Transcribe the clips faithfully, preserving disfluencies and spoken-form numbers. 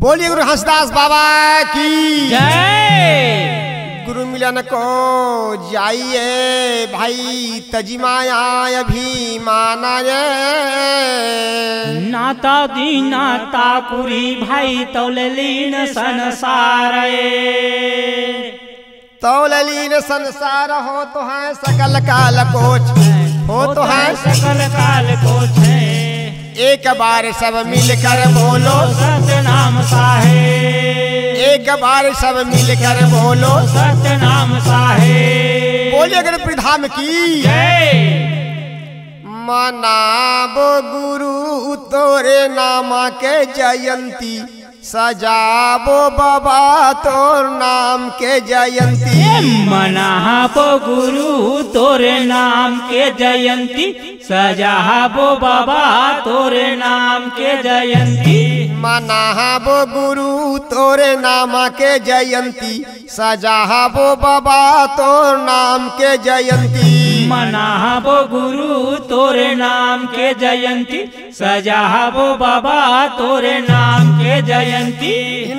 बोलिए गुरु हंसदास बाबा की जय। गुरु मिलन को जाइए भाई, तजिमाया अभिमानाय। नाता दीना ताकुरी भाई, तौले लीन संसार ए। तौले लीन संसार, होत है सकल काल कोछ, होत है सकल काल कोछ। एक बार सब मिलकर बोलो सतनाम साहेब। एक बार सब मिलकर बोलो सतनाम साहेब। बोलिए गणपति धाम की जय। मनाबो गुरु तोरे नाम के जयंती, सजाबो बाबा तोर नाम के जयंती। ए मनाबो गुरु तोरे नाम के जयंती, सजाबो बाबा तोरे नाम के जयंती। मनाबो गुरु तोरे नाम के जयंती, सजाबो बाबा तोर नाम के जयंती। मनाबो गुरु तोरे नाम के जयंती, सजाबो बाबा तोरे नाम के जयंती।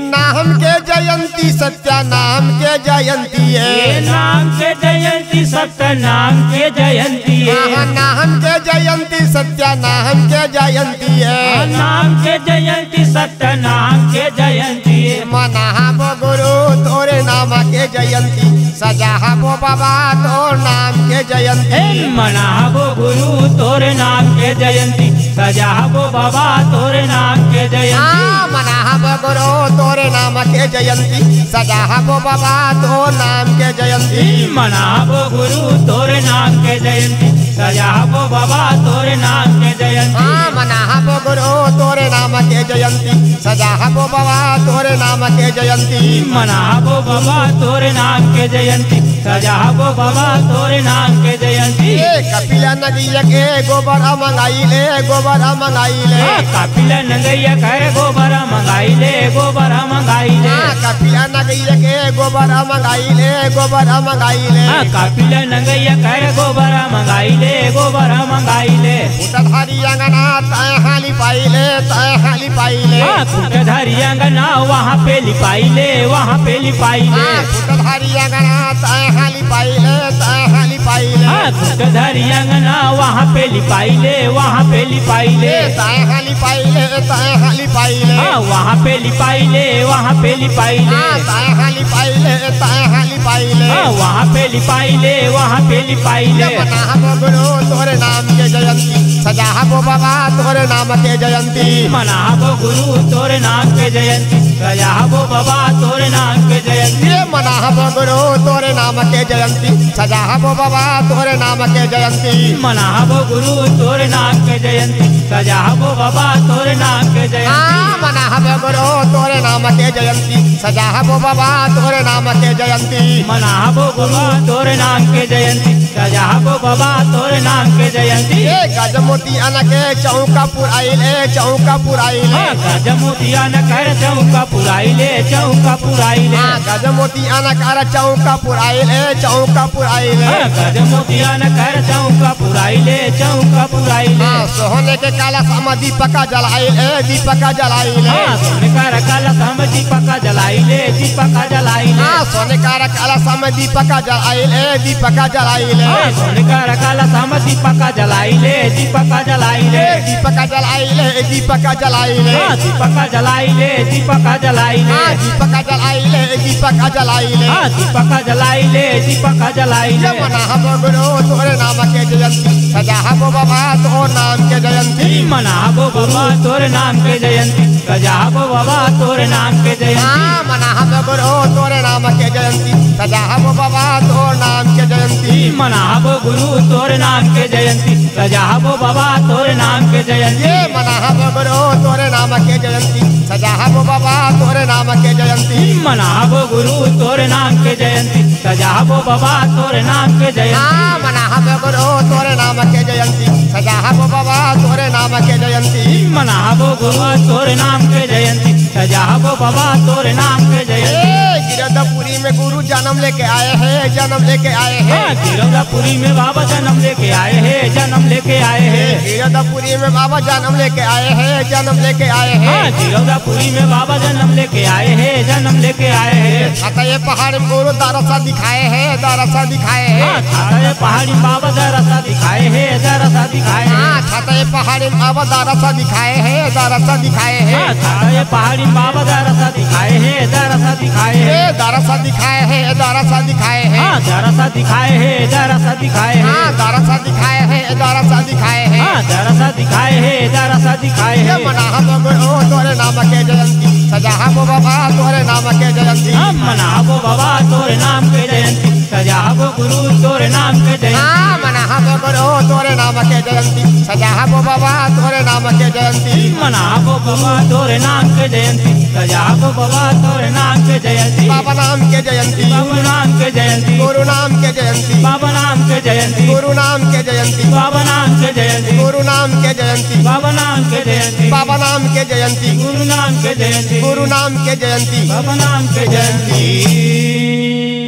नाम के जयंती, सत्या नाम के जयंती ए। ए नाम के जयंती, सत्य नाम के जयंती ए। हाँ, नाम के जयंती, सत्या नाम के जयंती ए। हाँ, नाम के जयंती, सत्य नाम के जयंती ए। मनाबो गुरु तोरे नाम के जयंती, सजाबो बाबा तोर नाम के जयंती। ए मनाबो गुरु तोरे नाम के जयंती, सजाबो बाबा तोरे नाम के जयंती। हाँ, मनाबो गुरु तोरे नाम के जयंती, सजाबो बाबा तोर नाम के जयंती। मनाबो गुरु तोरे नाम के जयंती, सजाबो बाबा तोरे नाम के जयंती। हाँ, मनाबो गुरु तोरे नाम के जयंती, सजाबो बाबा तोरे नाम के जयंती। मनाबो बाबा तोरे नाम के जयंती, सजाबो बाबा तोरे नाम के जयंती। ए कपिला नगैया के गोबर मंगाई ले, गोबर मंगाई ले। हाँ, कपिला नगैया के गोबर मंगाई ले, गोबर मंगाई ले। हाँ, कपिला नगैया के गोबर मंगाई ले, गोबर मंगाई ले। हाँ, कपिला नगैया के गोबर मंगाई ले, गोबर मंगाई ले। फूटधारी अंगना तय हाली पाई ले, तय हाली पाई ले। हाँ, फूटधारी अंगना वहाँ पे लिपाई ले, वहाँ पे लिपाई ले। हाँ, फूटधारी अंगना तय हाली पाई ले, तय हाली पाई ले। हाँ, फूटधारी अंगना वहाँ पे लिपाई ले, वहाँ पे लिपाई ले। ए, तय हाली पाई ले, तय हाली पाई ले। हाँ, वहाँ पे लिपाई ले, वहाँ पे लिपाई ले। हाँ, तय हाली पाई ले, तय हाली पाई ले। हाँ, वहाँ पे लिपाई ले, वहाँ पे लिपाई ले। मनाबो गुरु तोरे नाम के जयंती, सजाबो बाबा तोरे नाम के जयंती। मनाबो गुरु तोरे नाम के जयंती, सजाबो बाबा तोरे नाम के जयंती। ए मनाबो गुरु तोरे नाम के जयंती, सजाबो बाबा तोरे नाम के जयंती। मनाबो गुरु तोरे नाम के जयंती, सजाबो बाबा तोरे नाम के जयंती। हाँ, मनाबो गुरु तोरे नाम के जयंती, सजाबो बाबा तोरे नाम के जयंती। मनाबो गुरु तोरे नाम के जयंती, सजाबो बाबा तोरे नाम के जयंती। ए गजमोतियन के चौका पुराई ले, चौका पुराई ले। हाँ, गजमोतियन कर चौका पुराई ले, चौका पुराई ले। हाँ, गजमोतियन कर चौका पुराई ले, चौका पुराई ले। हाँ, गजमोतियन कर चौका पुराई ले, चौका पुराई ले। हाँ, सोने के कलश म दीपक जलाई ले, दीपक जलाई ले। हाँ, सोने कर कलश म दीपक जलाई ले, दीपक जलाई ले। हाँ, सोने कर कलश म दीपक जलाई ले, दीपक जलाई ले। हाँ, सोने कर कलश म दीपक जलाई ले, दीपक जलाई ले। ए दीपक जलाई ले, दीपक जलाई ले। हाँ, दीपक जलाई ले, दीपक जलाई ले। हाँ, दीपक जलाई ले, दीपक जलाई ले। हाँ, दीपक जलाई ले, दीपक जलाई ले। ए मनाबो गुरु तोरे नाम के जयंती, सजाबो बाबा तोर नाम के जयंती। मनाबो गुरु तोरे नाम के जयंती, सजाबो बाबा तोरे नाम के जयंती। हाँ, मनाबो गुरु तोरे नाम के जयंती, सजाबो बाबा तोर नाम के जयंती। मनाबो गुरु तोरे नाम के जयंती, सजाबो बाबा तोरे नाम के जयंती। ए मनाबो गुरु तोरे नाम के जयंती, सजाबो बाबा तोरे नाम के जयंती। मनाबो गुरु तोरे नाम के जयंती, सजाबो बाबा तोरे नाम के जयंती। हाँ, मनाबो गुरु तोरे नाम के जयंती, सजाबो बाबा तोरे नाम के जयंती। मनाबो गुरु तोरे नाम के जयंती, सजाबो बाबा तोरे नाम के जयंती। ए गिरदपुरी गुरु जन्म लेके आए हैं, जन्म लेके आए हैं। हाँ, गिरौदापुरी में बाबा जन्म लेके आए हैं, जन्म लेके आए हैं। गिरौदापुरी में बाबा जन्म लेके आए हैं, जन्म लेके आए हैं। हाँ, गिरौदापुरी में बाबा जन्म लेके आए हैं, जन्म लेके आए हैं। छाता ये पहाड़ में गुरु दरसा दिखाए हैं, दरसा दिखाए हैं। हाँ, छाता ये पहाड़ी में बाबा दरसा दिखाए हैं, दरसा दिखाए हैं। हाँ, छाता ये पहाड़ी में बाबा दरसा दिखाए हैं, दरसा दिखाए हैं। हाँ, छाता ये पहाड़ी में बाबा दरसा दिखाए हैं, दरसा दिखाए हैं। ए, दरसा दिखाए हैं, दरसा दिखाए हैं। हाँ, दरसा दिखाए हैं, दरसा दिखाए हैं। हाँ, दरसा दिखाए हैं, दरसा दिखाए हैं। हाँ, दरसा दिखाए हैं, दरसा दिखाए ये हैं। मना हम गुरु तोरे नाम के जयंती, सजा हम बाबा तोरे नाम के जयंती। हम मनाबो बाबा तोरे नाम के जयंती, सजाबो गुरु तोरे नाम के जयंती। हाँ, मना हम गुरु तोरे नाम के जयंती, सजा हम बाबा तोरे नाम के जयंती। मनाबो बाबा तोरे नाम के जयंती, सजाबो बाबा तोरे नाम के जयंती। बाबा नाम के जयंती, बाबा नाम के जयंती। गुरु नाम के जयंती, बाबा नाम के जयंती। गुरु नाम के जयंती, बाबा नाम के जयंती। गुरु नाम के जयंती, बाबा नाम के जयंती। बाबा नाम के जयंती, गुरु नाम के जयंती। गुरु नाम के जयंती, बाबा नाम के जयंती।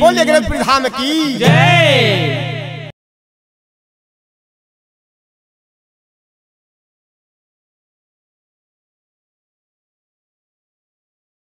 बोलिए गणपति धाम की जय।